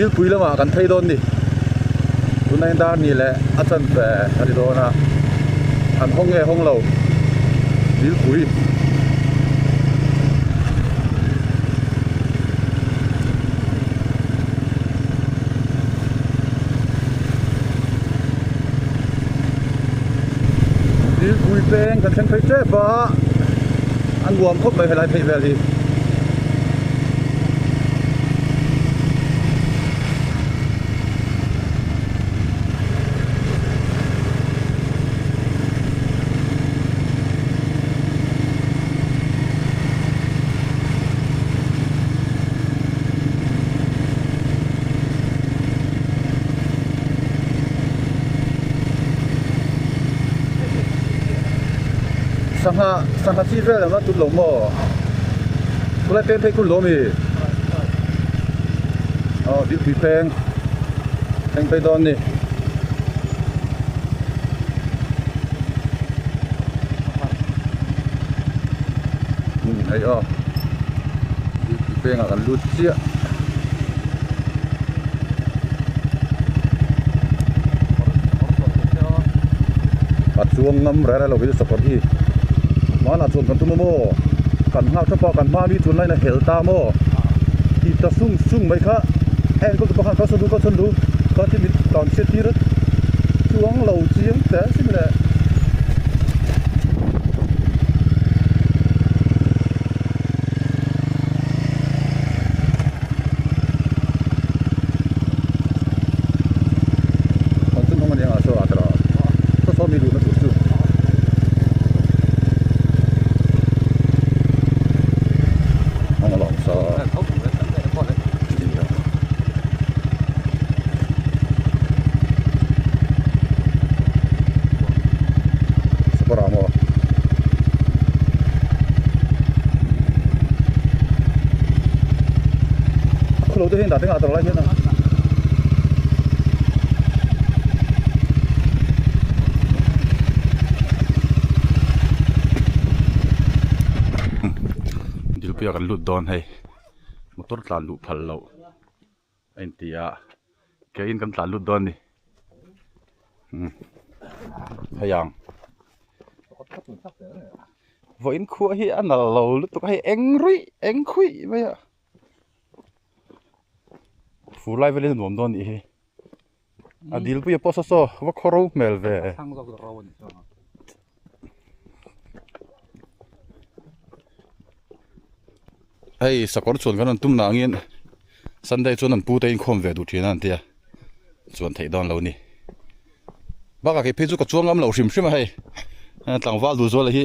Dilpui lamah kan phei dawn ni. Tunah hian dar ni leh a chanve a ni dawn a, an hawng nge hawng lo Dilpui. Dilpui peng kan thleng phei tep a, a nuam khawp mai helai phei vel hi. Sangha sangha chi vel ang a tut lo maw khulai peng phei khun lo mi aw dilpui peng thleng phei dawn ni. Hei aw dilpui pengah kan lut chiah. A chuang ngam reng reng lo hi chu sakawr hi hmanah chuan kan tum a maw kan nghak thap a kan hma mi chuan line a hel ta maw tih ta sung sung mai kha a enkawl tu pakhat kha sawn du kha sawn du kha ti mit tan chhiat tir a chuang lo chiang te sin le. Khulo te hian dah te ngah tawh lai hian a. Dilpuia kan lut dawn hei motor tlan luh phal loh a inti a keiin kan tlan lut dawn a ni hei ang vawiin khuah hi a nalh lo lutuk a hei eng ruih eng khuih mai a. Fur lai velin a nuam dawn nih hi a dilpui a pawh saw saw va khaw ro hmel ve hei sakawr chuan kan rawn tum nangin sunday chuan an pu te inkhawm ve duh thin a an tia chuan theih dawn lo ni bakah kei phei chu ka chuang ngam lo hrim hrim a hei tlangval duh zuala hi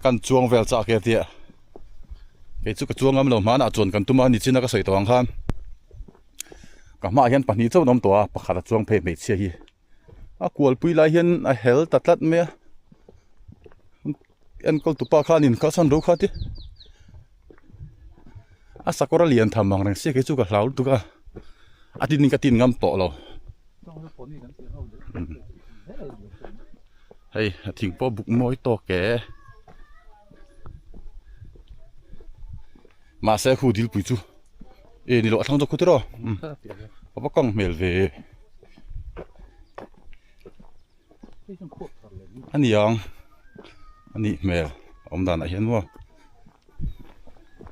kan chuang vel chak e a tia. Kei chu ka chuang ngam lo hmanah chuan kan tum a ni chin a ka sawi tawh ang khan ka hmaah hian pahnih chauh an awm tawh a pakhat a chuang phei hmeichhia hi a kualpui lai hian a hel ta tlat mai a enkawl tupa khanin kalsan ro kha ti a sakawr a lian tham ang reng sia kei chu ka hlau lutuk a a tin in ka tin ngam tawh lo hei a thing pawh buk mawi tawk e. Mahse khu dilpui chu e ni loh a thlang zawk khu tiraw a va kang hmel ve a ni ang a nih hmel a awm danah hian maw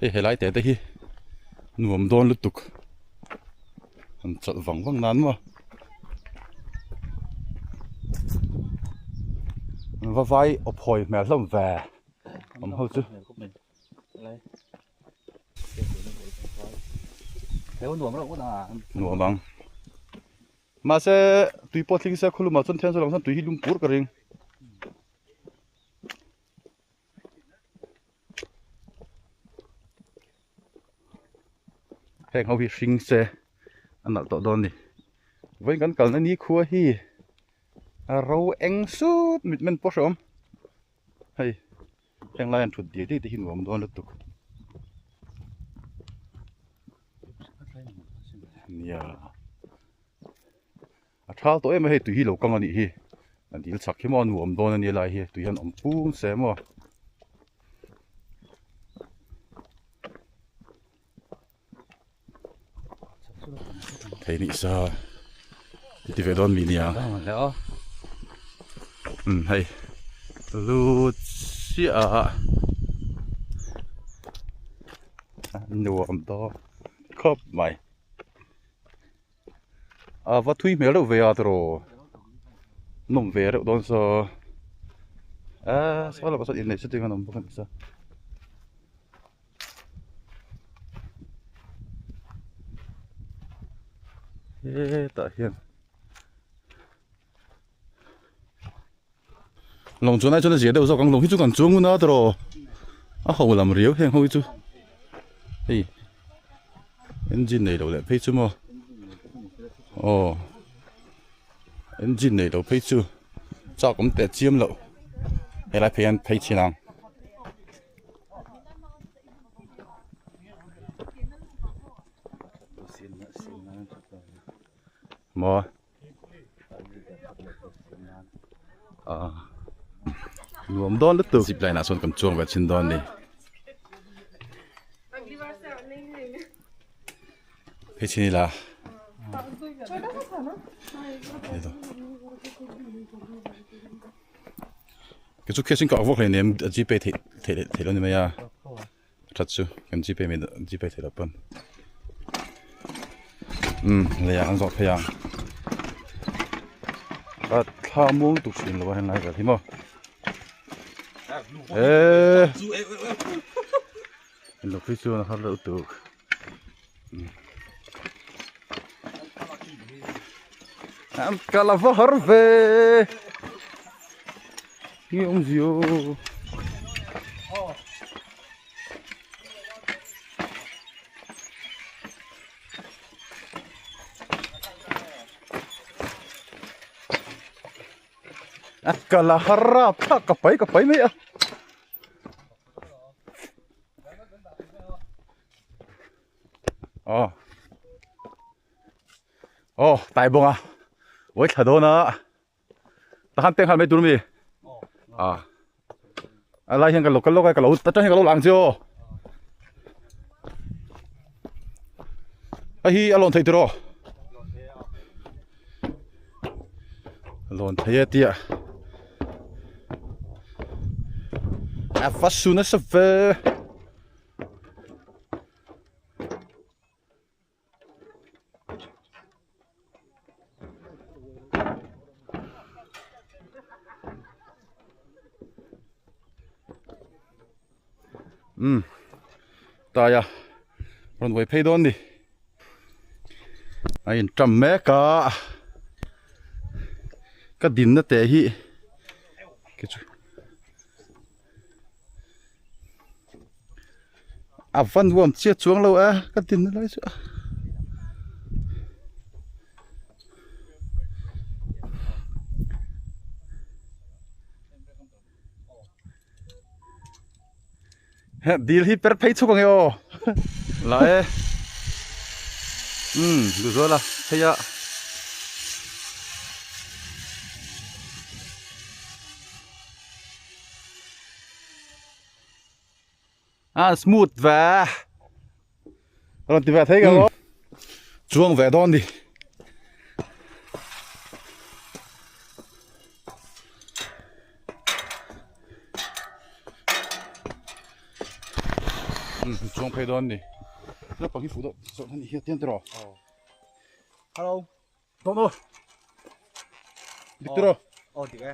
hei helai te te hi nuam dawn lutuk han chawlh vang vang nan maw va vai awp hawi hmel hlawm ve awm ho chu nuam ang mahse tui pawh thleng se khulumah chuan thian zawk ang chuan tui hi lum pur ka ring. Heng ho hi hring se a nalh tawh dawn a ni vawiin kan kalna ni khua hi a ro eng sut mit men pawh hrehawm hei heng lai an thut diai diai te hi nuam dawn lutuk nia a thal tawh em a hei tui hi lo kang a nih hi a dil chak hi maw a nuam dawn a nia lai hi tui hian awm pung se maw. Thei nih sa i ti ve dawn mi nia. Umm hei lu chiah a nuam dawn khawp mai. A va thui hmel deuh ve a tiraw nawm ve reuh dawn saw eee saw lamah sawn inneih chutin an awm bawk a ni sa. Hetah hian lawng chuan ai chuan a zia deuh zawk ang lawng hi chu kan chuang ngun a tiraw a ho lam riau heng ho hi chu hei engine nei lo leh phei chu maw aw engine nei lo phei chu chak awm teh chiam loh helai phei hian phei chhin ang. Maw ah nuam dawn lutuk zip line ah sawn kan chuang ve chhin dawn a ni phei chhin ila Kei chu cash in ka vawk hleinem a gpay theih theih theih lo ni mai a that chu kan gpay mai gpay theih loh pawn umm lei ah kan zawh phei ang a thla muang tuk thin lo a helai vel hi maw eee lo phei chuan a har deuh tuk. An kal a va har ve nge awmzia a kal a har a phak ka pai ka pai mai a. Aw aw tai bawng a vawi thla dawn a takhan peng nghal mai tur mi a a lai hian ka lo kal lawk a ka lo atang hian ka lo lang che aw hei hi a lawn theih tiraw lawn thei e tia a va su nasa ve. Umm taia rawn vawi phei dawn ni a in ṭam mek a ka dinna teh hi A va nuam chiat chuang lo e ka din na lai chu a. Dil hi per phei chhuk ang e aw la e umm duhzuala phei a. A smooth ve rawn ti ve thei ka lo chuang ve dawn ni chuang phei dawn ni naupang hi fuh deuh zawh a nih hi a tiang tiraw hello Dawn aw. Dik tur aw. Aw dik e.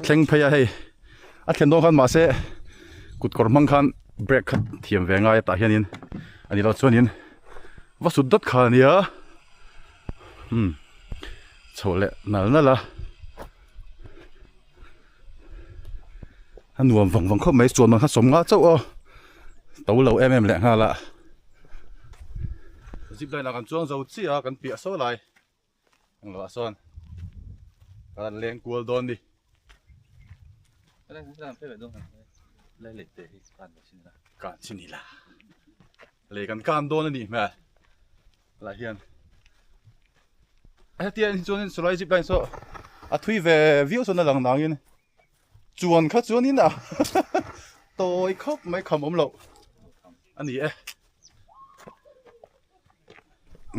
Thleng phei a hei a thlen dawn khan mahse kut kawr hmang khan brake kha thiam ve ngai a tah hianin a ni lo chuanin Va sut dawt kha ania umm chho leh nal nal a a nuam vang vang khawp mai chuan man kha sawm nga chauh aw to lo em em leh nghal a zip line ah kan chuang zo chiah a kan piah saw lai englo ah sawn kan leng kual dawn ni. Kan chhin ila. Lei kan kan dawn a nih hmel lah hian a hetia hi chuanin chulai zip line saw a thui ve viau chuan a lang nangin chuan kha chuanin a tawi khawp mai kham awm loh a ni e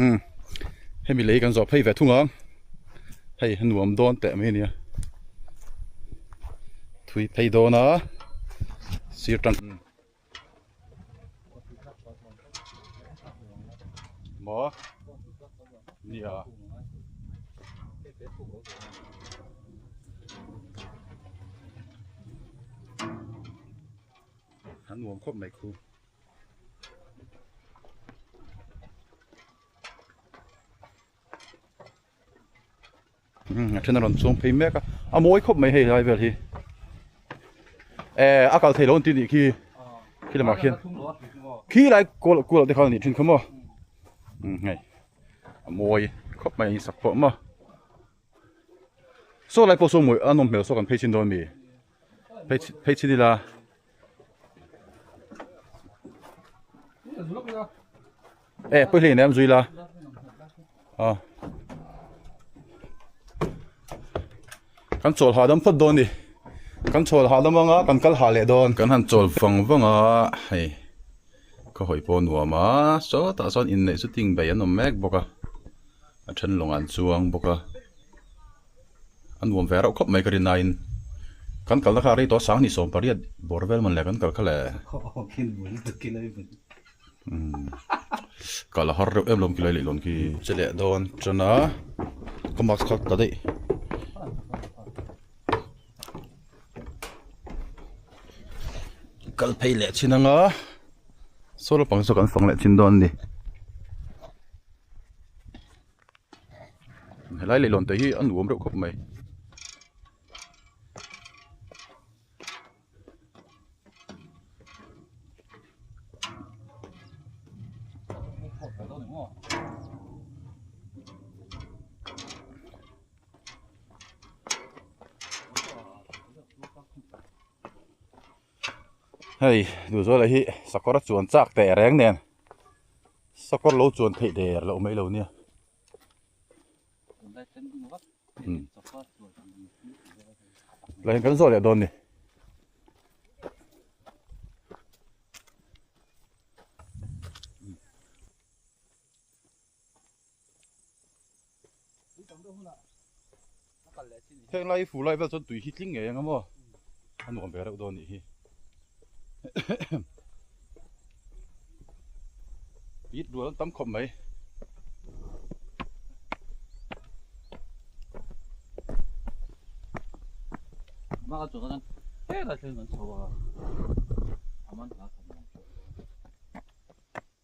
umm hemi lei kan zawh phei ve thung ang hei a nuam dawn teh mai a nia thui phei dawn a sir tang. Maw nia a nuam khawp mai khu. A then a rawn chuang phei mek a a mawi khawp mai hei lai vel hi eh a kal thei lo an tih nih khi khi lamah khian khi lai kual kual ah te khan a nih thin kha maw umm hei a mawi khawp mai a insak pawh maw saw lai pawh saw mawi a nawm hmel saw kan phei chhin dawn mi phei phei chhin ila. Eh pui hlei nem zui la a kan chawl hahdam phawt dawn ni kan chawl hahdam anga kan kal hah leh dawn kan han chawl vang vang a hei ka hawi pawh nuam a sawtah sawn inneih chu ting bei an awm mek bawk a a then lawng an chuang bawk a. A nuam ve reuh khawp mai ka rin aiin kan kalna kha a rei tawh sang ni 18 bawr vel man le kan kal kha le umm kal a har reuh em lawm kilai leh lawn khi che leh dawn tan a ka mask kha ta daih kal phei leh chin anga saw lampang saw kan fang leh chin dawn a ni. Helai leihlawn te hi a nuam reuh khawp mai. Hei duhzuala hi sakawr a chuan chak teh reng nen. Sakawr lo chuan theih der loh mai lo nia. Lah hian kan zawh leh dawn ni. Heng lai fu lai vel chuan tui hi tling ngei ang a maw? A nuam ve reuh dawn nih hi. It rual an tam khawp mai.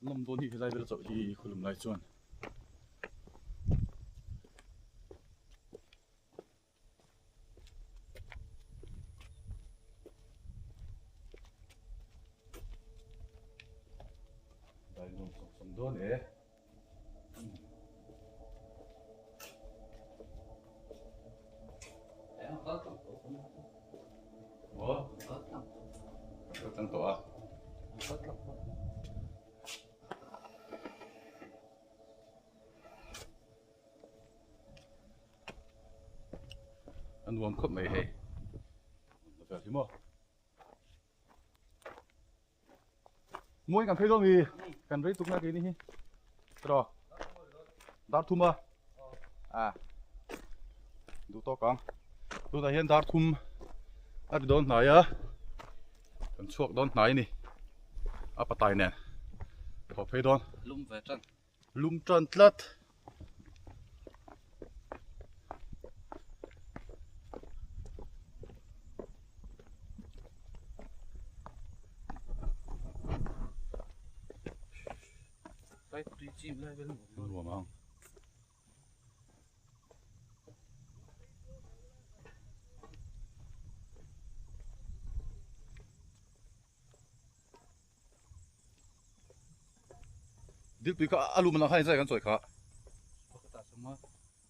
Nawm dawn hi helai vel chauh hi khulum lai chuan. Dawn e. Kal tlang tawh a. A nuam khawp mai hei. Vel hi maw. Mawi kan phei dawn mi kan rei tukna keini hi. Tro. Dar thum a. A. Duh tawk ang. Tunah hian dar thum a ri dawn hnai a. Kan chhuak dawn hnai ni. A patai nen. Thaw phei dawn. Lum ve tan. Lum tan tlat. Nuam ang. Dilpui kha a lum ang khan inzai kan chawi kha.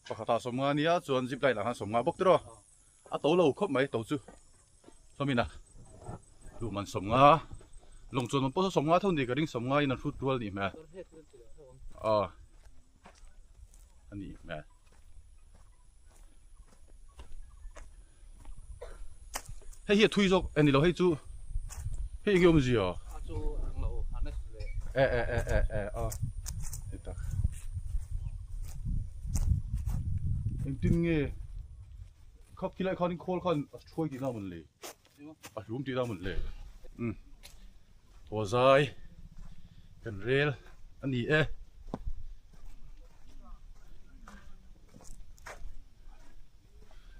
Pakhat ah 50 ania chuan zip line ah khan 50 bawk tiraw. A to lo khawp mai to chu. Sawmina luhman 50. Lawng chuan man pawh saw 50 tho ni ka ring 50 in an hrut rual nih hmel. Aw a nih hmel. Hei hi a thui zawk a ni lo hei chu hei enge awmzia e e e e e a ni tak engtin nge kha khilai khanin khawl khan a hruai tihna a mawn le a hlum tihna a mawn le umm thaw zai kan rel a ni e.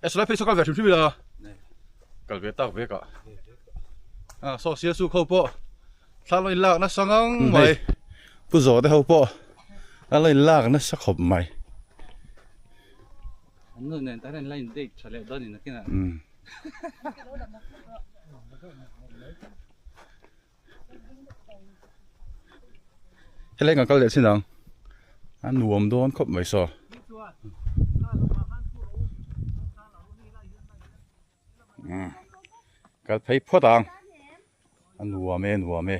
E salai phei saw kal ve hrim hrim ila kal ve tak vek ah a saw sial su kho pawh thla lo in lak nasa ngang mai pu zawh te ho pawh a lo in lak nasa khawp mai an nu nen tan an la in date tha leh dawn in nakin ah Helai kan kal leh chin ang a nuam dawn khawp mai saw. Kal phei phawt ang a nuam e nuam e.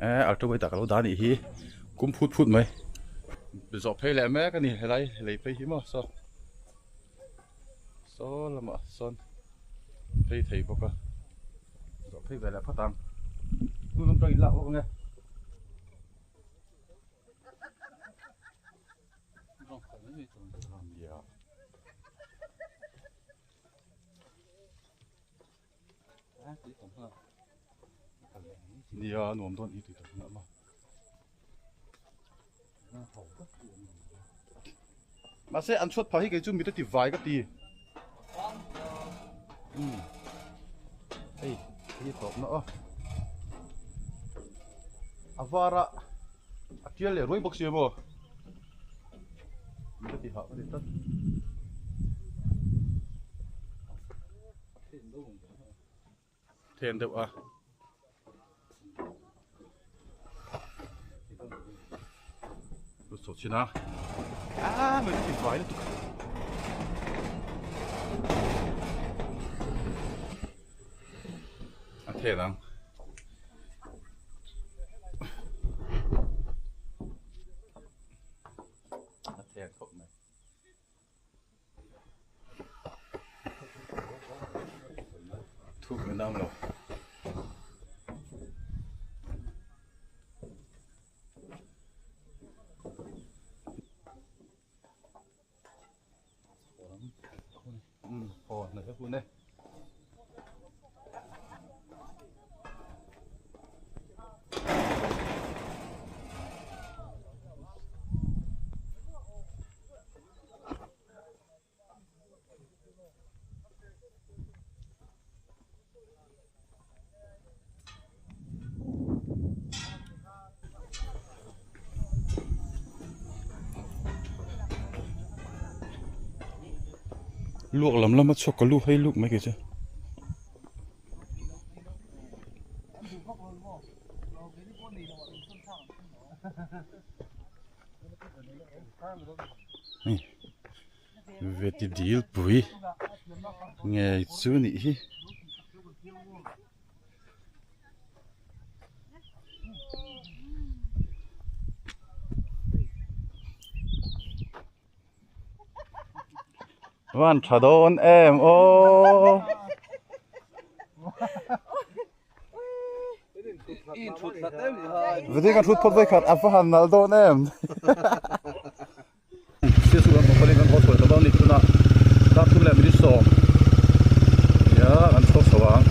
Eh alto bai tak alo dah anih hi kum phut phut mai zawh phei leh mek ani helai lei phei hi maw saw saw lamah sawn phei thei bawk a zawh phei ve leh phawt ang hnung lam tang in lak bawk ang e. Nia nuam dawn hi tui tak na ma. Mahse an chhuat phah hi kei chu mit a ti vai ka ti. Um. Hei hei tawp na aw. A vara a tial leh ruai bawk sia maw. Mit a ti hah ka ti tlat. Then deuh a. Lu chho chin a. Ah, mai ti vai lutuk. A then ang. A then khawp mai. Thuk min ang lo. Aw hna hle hun e. Luak lam lama chhuak ka lu hei luk mai kei chu. Hei veti dil pui ngei chu nih hi. Van tha dawn em aw. Vete kan thut phawt vekhat a va han nal dawn em. Thil chu kan company kan haw chhuah tawh dawn a ni tunah dar thum leh minute sawm nia kan chhuak chho ang.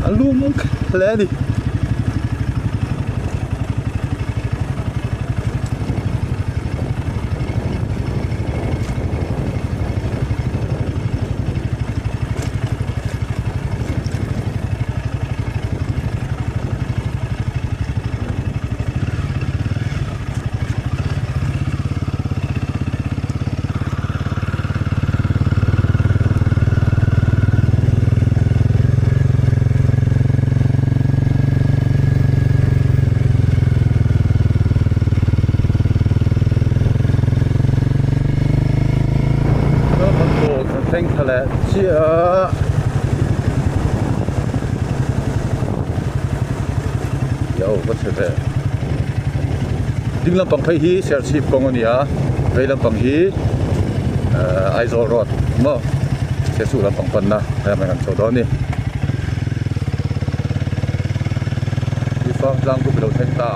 A lum hle a ni. thleng thla leh chiah a. Yo va chhe ve. Ding lampang phei hi Serchhip kawng a ni a, vei lampang hi Aizawl road maw Serchhip lampang panna helai kan chho dawn a ni. Tuifang tlang khu ka lo thleng ta.